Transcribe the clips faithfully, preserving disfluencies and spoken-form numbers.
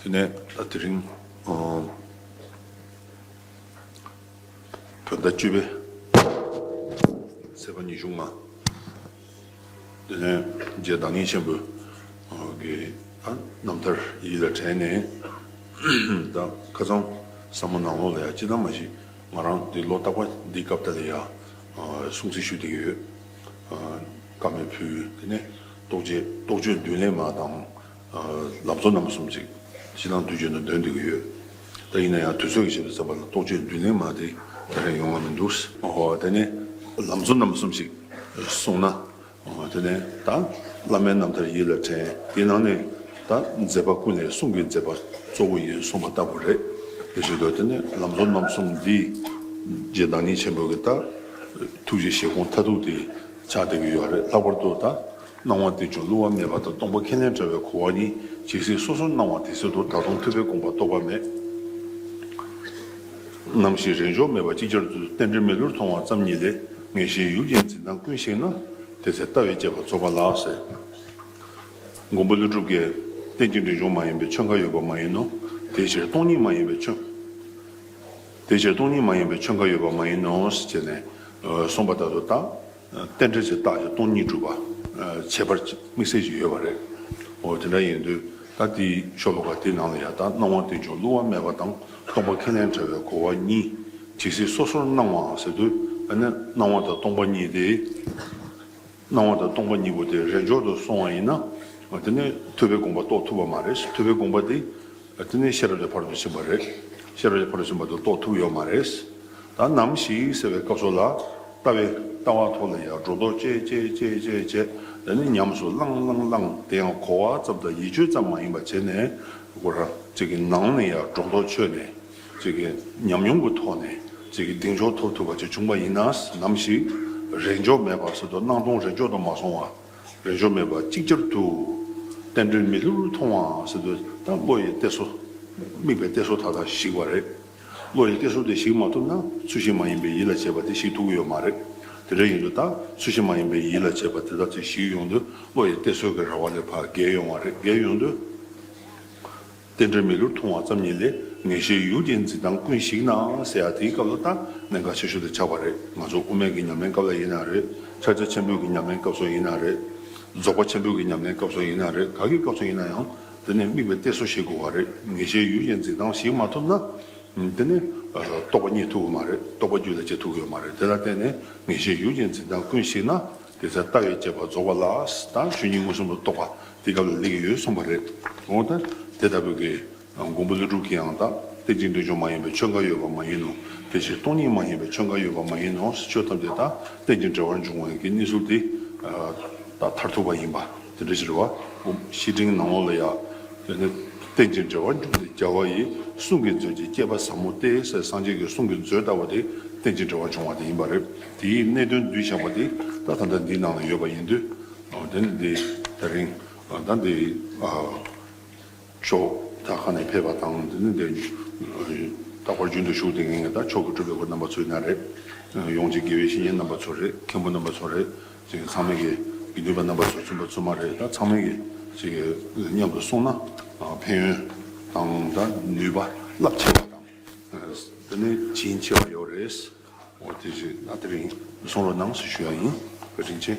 ནས་ད་དེ་རིང་ཨ་བོད་ཟླ་བཅུ་པའི་ཚེས་པ་ཉི་ཤུ་ལྔ། དེ་ནས་རྗེ་བདག་ཉིད་ཆེན་པོའི་གི་རྣམ་ཐར་ཡིད་ལ་དྲན་ནས། ད་ཁ་སང་བསམ་བློ་ནང་ལོགས་ལ་ཡང་ཅི་ལྟར་མ་ཤེས། ང་རང་འདི་ལོ་རྟག་པར་འདི་སྐབས་དེ་ལ་ཡང་སྲུང་བརྩི་ཞུ་བསྡད་ཀྱི་ཡོད། བཀའ་མོལ་ཕུལ། དེ་ནས་རྟོགས་བརྗོད་རྟོགས་བརྗོད་མདུན་ལེགས་མ་དང་། ལམ་གཙོ་རྣམ་གསུམ་ཞིག་ཕྱི་ནང་དུས་རྒྱུན་དུ་འདོན་བསྡད་ཀྱི་ཡོད། ད་ཡིན་ན་ཡང་དུས་ཚོད་ཀྱི་ཆེད་དུ་བསམ་པ་ལ་རྟོགས་བརྗོད་མདུན་ལེགས་མ་དེ་ད་རེས་ཡོང་བ་མི་འདུག། ཨོ་དེ་ནས་ལམ་གཙོ་རྣམ་གསུམ་ཞིག་གསུངས་ན། ཨོ་དེ་ནས་ད་བླ་མའི་རྣམ་ཐར་ཡིད་ལ་དྲན། དེའི་ནང་ནས་ད་མཛད་པ་ཀུན་ལས་གསུང་གི་མཛད་པ་གཙོ་བོ་ཡིན་གསུངས་པ་ལྟ་བུ་རེད། དེ་བཞིན་དུ་དེ་ནས་ལམ་གཙོ་རྣམ་གསུམ་འདི་རྗེ་བདག་ཉིད་ཆེན་པོ་གི་ད་ཐུགས་ཀྱི་བཞེད་དགོངས་མཐར་ཐུག་དེ་ཆགས་བསྡད་ཀྱི་ཡོད་རེད། ལྷག་པར་དུ་ད་སྣང་བ་རྟེན་འབྱུང་བསླུ་བ་མེད་པ་དང་། སྟོང་པ་ཁས་ལེན་བྲལ་བའི་གོ་བ་གཉིས། ཇི་སྲིད་སོ་སོར་སྣང་བ་དེ་སྲིད་དུ། ད་དུང་ཐུབ་པའི་དགོངས་པ་རྟོགས་པ་མེད། ནམ་ཞིག་རེས་འཇོག་མེད་པར་ཅིག་ཅར་དུ། རྟེན་འབྲེལ་མི་བསླུར་མཐོང་བ་ཙམ་ཉིད་ལས། ངེས་ཤེས་ཡུལ་ཅན་འཛིན་སྟངས་ཀུན་ཞིག་ན། དེ་ཚེ་ལྟ་བའི་དཔྱད་པ་རྫོགས་པ་ལགས་ཟེར། མགོན་པོ་ཀླུ་སྒྲུབ་ཀྱིས་རྟེན་ཅིང་འབྲེལ་འབྱུང་མ་ཡིན་པའི་ཆོས་འགའ་ཡོད་པ་མ་ཡིན་ནོ། དེའི་ཕྱིར་སྟོང་ཉིད་མ་ཡིན་པའི་ཆོས། དེའི་ཕྱིར་སྟོང་ཉིད་མ་ཡིན་པའི་ཆོས་འགའ་ཡོད་པ་མ་ཡིན་ནོ་ཞེས་ནས་གསུངས་པ་ལྟར་དུ། ད་རྟེན་འབྲེལ་གྱི་རྟགས་ཀྱི་སྟོང་ཉིད་སྒྲུབ་པ་ཁྱད་པར་དམིགས་བསལ་ཞིག་ཡོད་པ་རེད། འོ་དེ་འདྲ་ཡིན་དུས་ད་དེའི་ཤོ་ལོ་ཀ་དེའི་ནང་ལ་ཡང་ད་སྣང་བ་རྟེན་འབྱུང་བསླུ་བ་མེད་པ་དང་། སྟོང་པ་ཁས་ལེན་བྲལ་བའི་གོ་བ་གཉིས། ཇི་སྲིད་སོ་སོར་སྣང་བ་ཟེར་དུས། ཨ་ནི་སྣང་བ་དང་སྟོང་པ་གཉིས་དེ། སྣང་བ་དང་སྟོང་པ་གཉིས་པོ་དེ་རེས་འཇོག་ཏུ་སོང་བ་ཡིན་ན། དེ་ནི་ཐུབ་པའི་དགོངས་པ་རྟོགས་ཐུབ་པ་མ་རེད། ཐུབ་པའི་དགོངས་པ་དེ་དེ་ནི་ཤེས་རབ་ཀྱི་ཕ་རོལ་ཏུ་ཕྱིན་པ་རེད། ཤེས་རབ་ཀྱི་ཕ་རོལ་ཏུ་ཕྱིན་པ་དེ་རྟོགས་ཐུབ་ཡོད་མ་རེད། ད་ནམ་ཞིག་ཟེར་བའི་སྐབས་སུ་ལ། ལྟ་བའི་ལྟ་བ་ཐོག་ལ་ཡང་སྒྲོ་འདོགས་བཅད་བཅད་བཅད་བཅད་བཅད། དེ་ནི་ཉམས་སུ་བླངས་བླངས་བླངས། དེ་ཡང་གོ་བ་ཙམ་དང་ཡིད་དཔྱོད་ཙམ་མ་ཡིན་པ་བྱས་ནས། ཁོ་རང་ཅིག་གི་ནང་ནས་ཡང་སྒྲོ་འདོགས་ཆོད་ནས། ཅིག་གི་ཉམས་མྱོང་གི་ཐོག་ནས་ཅིག་གི་གདེང་འཇོག་ཐོབ་ཐུབ་པ་ཅིག་བྱུང་བ་ཡིན་ན། ནམ་ཞིག་རེས་འཇོག་མེད་པ་ཟེར་དུས་སྣང་སྟོང་རེས་འཇོག་ཏུ་མ་སོང་བ། རེས་འཇོག་མེད་པར་ཅིག་ཅར་དུ། རྟེན་འབྲེལ་མི་བསླུར་མཐོང་བ་ཟེར་དུས། ད་བློ་ཡི་གཏད་སོ། དམིགས་པའི་གཏད་སོ་མཐའ་དག་ཞིག་པ་རེད། བློ་ཡི་གཏད་སོ་དེ་ཞིག་མ་ཐུབ་ན། ཚུལ་བཞིན་མ་ཡིན་པའི་ཡིད་ལ་བྱེད་པ་དེ་ཞིག་ཐུབ་ཀྱི་ཡོད་མ་རེད། དེ་འདྲ་ཡིན་དུས་ད་ཚུལ་བཞིན་མ་ཡིན་པའི་ཡིད་ལ་བྱེད་པ་དེ་དག་ཅིག་ཞིག་ཡོང་དུས། བློ་ཡི་གཏད་སོ་གི་ར་བ་ལས་ཕར་བརྒལ་ཡོང་བ་རེད། བརྒལ་ཡོང་དུས། རྟེན་འབྲེལ་མི་བསླུར་མཐོང་བ་ཙམ་ཉིད་ལས། ངེས་ཤེས་ཡུལ་ཅན་འཛིན་སྟངས་ཀུན་ཞིག་ན་ཟེར་ཡ་དེའི་སྐབས་ལ་ད་གནད་འགག་ཆེ་ཤོས་དེ་ཆགས་པ་རེད། ང་ཚོ་དབུ་མའི་གི་ཉམས་ལེན་སྐབས་ལ་ཡིན་ན་རེད། ཕྱག་རྒྱ་ཆེན་པོའི་གི་ཉམས་ལེན་སྐབས་སུ་ཡིན་ན་རེད། རྫོགས་པ་ཆེན་པོའི་གི་ཉམས་ལེན་སྐབས་སུ་ཡིན་ན་རེད། ག་གི་སྐབས་སུ་ཡིན་ན་ཡང་དེ་ནས་དམིགས་པའི་གཏད་སོ་ཞིག་དགོས་པ་རེད། ངེས་ཤེས་ཡུལ་ཅན་འཛིན་སྟངས་ཞིག་མ་ཐུབ་ན། དེ་ནས་རྟོགས་པ་རྙེད་ཐུབ་ཀྱི་མ་རེད། རྟོགས་པ་རྒྱུད་ལ་སྐྱེ་ཐུབ་ཀྱི་མ་རེད། དེ་ལ་བརྟེན་ནས་ངེས་ཤེས་ཡུལ་ཅན་འཛིན་སྟངས་ཀུན་ཞིག་ན། དེ་ཚེ་ལྟ་བའི་དཔྱད་པ་རྫོགས་པ་ལགས། ད་ཆོས་ཉིད་མངོན་སུམ་དུ་རྟོགས་པ་དེ་སྐབས་ལ་སླེབས་ཀྱི་ཡོད་གསུངས་པ་རེད། འོ་ད་དེ་ལྟ་བུའི་གི་མགོན་པོ་ཀླུ་སྒྲུབ་ཀྱིས་ཡང་ད། རྟེན་ཅིང་འབྲེལ་འབྱུང་མ་ཡིན་པའི་ཆོས་འགའ་ཡོད་པ་མ་ཡིན་ནོ། དེ་ཕྱིར་སྟོང་ཉིད་མ་ཡིན་པའི་ཆོས་འགའ་ཡོད་པ་མ་ཡིན་ནོ། ཆོས་ཐམས་ཅད་ད་རྟེན་ཅིང་འབྲེལ་བར་འབྱུང་བའི་གི་གནས་ཚུལ་དེ་ད་མཐར་ཐུག་པ་ཡིན་པ་དེ་འདྲ་ཞིག་རེད་བ། བཤེས་སྤྲིང་ནང་ལོགས་ལ་ཡ། དེ་ནི་རྟེན་ཅིང་འབྲེལ་བར་འབྱུང་སྟེ། རྒྱལ་བ་ཡི་གསུང་གི་མཛོད་ཀྱི་བསྐལ་པ་ཟབ་མོ་སྟེ་ཟེར། སངས་རྒྱས་ཀྱི་གསུང་གི་མཛོད་ལྟ་བུ་དེ་རྟེན་ཅིང་འབྲེལ་བར་འབྱུང་བ་དེ་ཡིན་པ་རེད། དེའི་གནད་དོན་བསྡུས་བཞག་པ་དེ་ད་ད་ལྟ་འདིའི་ནང་ལ་ཡོད་པ་ཡིན་དུས། དེ་ནི་འདི་ད་རིང་ད་འདི་ཕྱོགས་ད་ག་ནས་ཕེབས་པ་དང་། དེ་ནི་འདི་རྟག་པར་རྒྱུན་དུ་བཞུགས་བསྡད་མཁན་གྱི་ད་ཕྱོགས་ཀྱི་སྤྲུལ་པའི་སྐུ་རྣམ་པ་ཚོ་ཡིན་ན་རེད། ཡོངས་ཀྱི་དགེ་བའི་བཤེས་གཉེན་རྣམ་པ་ཚོ་རེད། མཁན་པོ་རྣམ་པ་ཚོ་རེད། ཅིག་ཚང་མས་ཀྱི་དགེ་འདུན་པ་རྣམ་པ་ཚོ་བཙུན་པ་བཙུན་མ་རེད། ད་ཚང་མས་ཀྱི་ཅིག་མཉམ་དུ་སོང་ན་ཕན་ཡོན་དང་ད་ནུས་པ་རླབས་ཆེ་བ་དང་། དེ་ནས་བྱིན་ཆེ་བ་ཡོད་རེད། འོ་དེ་བཞིན་ད་དེ་རིང་གསུང་རོགས་གནང་ཞེས་ཞུ་ཡ་ཡིན། བཀའ་དྲིན་ཆེ།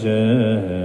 ཞེས།